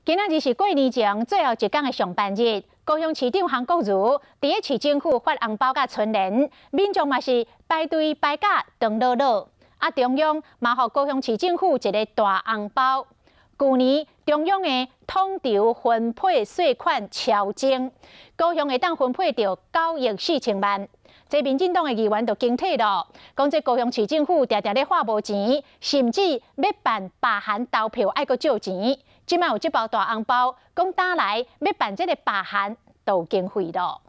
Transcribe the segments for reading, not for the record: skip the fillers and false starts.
今仔日是過年前最後一工的上班日，高雄市長韓國瑜佇咧市政府發紅包佮春聯，民眾嘛是排隊排甲長囉囉。啊，中央嘛予高雄市政府一个大紅包。舊年中央的統籌分配稅款超徵，高雄會當分配著9億4千萬。這民進黨的議員就警惕咯，講這高雄市政府定定咧花無錢，甚至欲辦罷韓投票愛閣借錢。這擺有這包大紅包，講打來欲辦這个罷韓都有經費咯。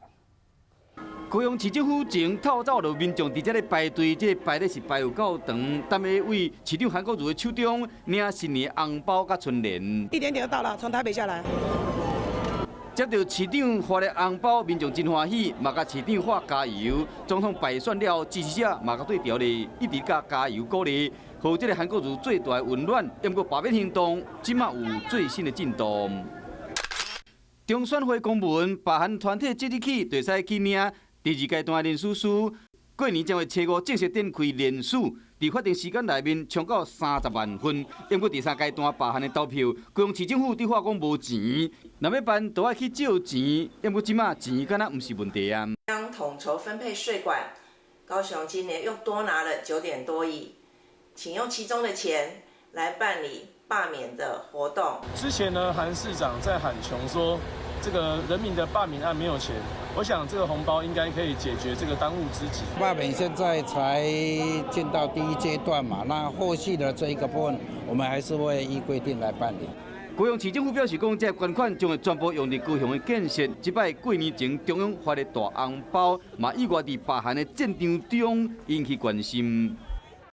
高雄市政府前透早就民眾佇遮咧排隊，這個排咧是排有夠長，等欲佇市長韓國瑜的手中領新年紅包佮春聯。一點點就到了，從台北下來。接著市長發的紅包，民眾真歡喜，嘛共市長喊加油。總統敗選了，支持者嘛共對牢咧，一直共加油鼓勵，予這个韓國瑜最大的溫暖。毋過罷免行動，這馬有最新的進度。中選會公文，罷韓團體即日起就會使去領第二階段的聯署書。過年正月初五正式展開聯署，佇法定時間內面衝到30萬份。毋過第三階段罷韓的投票，高雄市政府佇話講無錢，若欲辦就愛去借錢。毋過這馬錢敢若毋是問題啊。將統籌分配稅款，高雄今年又多拿了9點多億，請用其中的錢來辦理罷免的活動。之前呢，韓市長在喊窮，說這個人民的罷免案沒有錢，我想這個紅包應該可以解決這個當務之急。罷免現在才進到第一階段嘛，那後續的這一個部分，我們還是會依規定來辦理。高雄市政府表示講，這個捐款將會全部用佇高雄的建設。這擺過年前中央發的大紅包，嘛意外佇罷韓的戰場中引起關心。